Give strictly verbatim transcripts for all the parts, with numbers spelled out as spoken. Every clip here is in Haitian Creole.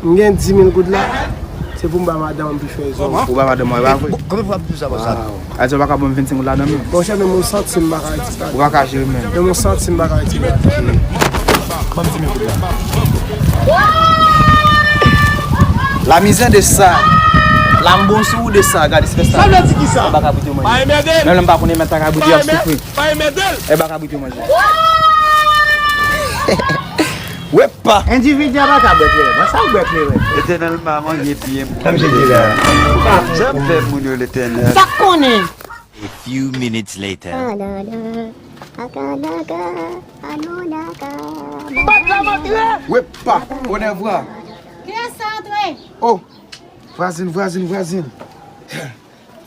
M gen dis mil goud la, se pou m ba madanm m pi fè zòn. Ou ba madanm mwen, e pa vre? Konbyen fwa m di sa konsa? Waw. A di w pa ka ban m vennsenk goud ladan menm? Monchè, menm yon santim m pa ka retire. Ou pa ka jere menm? Menm yon santim m pa ka retire. Ban m dis mil goud la. La mizè de sa. La m bon sou ou de sa, gade, se fè sa. Sa vle di ki sa? Ou pa ka boute manje. Menm lè m pa konnen mèt la ka boute, y ap soufri. E ba kabrit yo manje. Wepa! Endividi a pa ka bwè kleren. Mwen sa bwè kleren. Letènèl pa manje pye moun. Sa m jete la. Sa m fè moun yo, Letènèl. Sa k konnen? A few minutes later. Wepa! Konèvwa! Kiyès sa antre? Oh! Vwazin, vwazin, vwazin!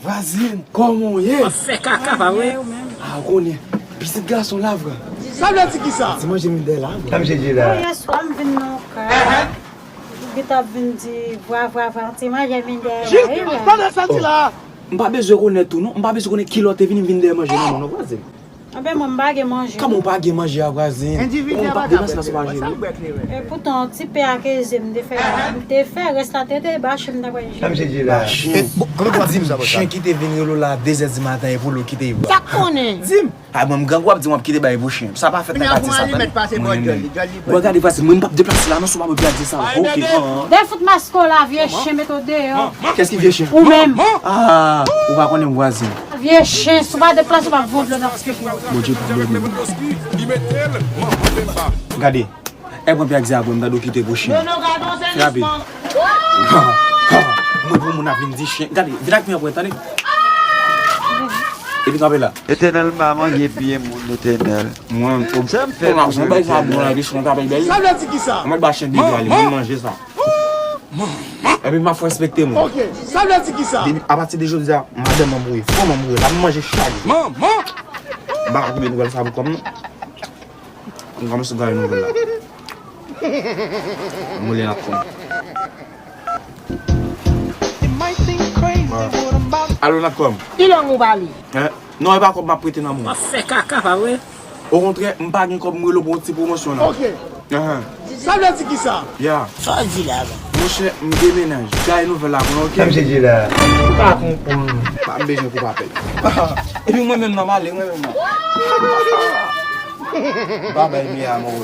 Vwazin, kòman w ye? W ap fè kaka, pa vre? A, ou konnen. Pitit gason la, vre. Sa vle di ki sa? Ti manje m dèyè la, vre. Sa m jedi la. Yè swa, m vin nan yon kay. Ou gentan ap vin di, vwa, vwa, vwa, ti manje m dèyè la, wi, vre. Tande sa di la. M pa bezwen konnen tou, non. M pa bezwen konnen ki lè w te vini, m vin dèyè manje nan men w, non, vwazin. Anben, mwen, m pa gen manje. Kòman w pa gen manje a, vwazin? Endividi a pa ka bwè kleren. Sa w bwè kleren? E poutan, ti pè a ke ze m te fè la, m te fè, rès la te, te bache, m ta pral jere. Sa m jedi la. Chen. Di m, chen ki te vin rele w la a de zè di maten e pou l ou kite vwa. Sa k konnen? Di m. A, mwen, m grangou ap di m w ap kite bagay pou chen. Sa pa fèt nan katye sa, tande. Mwen menm. Bon, gade, vwazin, mwen, m p ap deplase la, non, si w pa mwen pral di sa. Ok, an. Dèyè fout maske w la, vye chen, mete w deyò. Kiyès ki vye chen? Ou menm. A, ou pa konnen m, vwazin. Vye chen, si w pa deplase, w p ap voye dlo nan figi w. Bondye pou dlo nou. Gade, e pran pye ak ze a pou m, tande, w kite pou chen. Fè rapid. Ha, ha, mwen pou moun ap vin di chen. Gade, vin ak pye an pou mwen, tande. Epi kanpe la. Letènèl pa manje pye moun, Letènèl. Mwen, sa m fè pou mwen, bay sa bon la, epi chen ta bay bèl. Sa vle di ki sa? Mwen ba chen dega li, mwen manje sa. Epi m ap fè respekte mwen. Ok, sa vle di ki sa? Depi, apati de jodi a, madanm mwen mouri, fanm mwen mouri, l ap manje chak jou. Manman! M pa ka kenbe nouvèl sa pou kò m, non. M kòmanse gade nouvèl la. M rele Natcom. Alo, Natcom. Ki lang ou pale? Eh, non, e pa kòb m ap prete nan men w. W ap fè kaka, pa vre? Okontrè, m pa gen kòb, m rele w pou yon ti pwomosyon la. Ok. Ahan. Sa vle di ki sa? Ya. Sa w di la, la? Monchè, m demennaj. Gaye nouvèl la pou nou, ok? Sa m jedi la. Ou pa konprann. Pa m bezwen koup apèl. Epi mwen menm nan, m ale, mwen menm nan. Babay, Mia, mwen.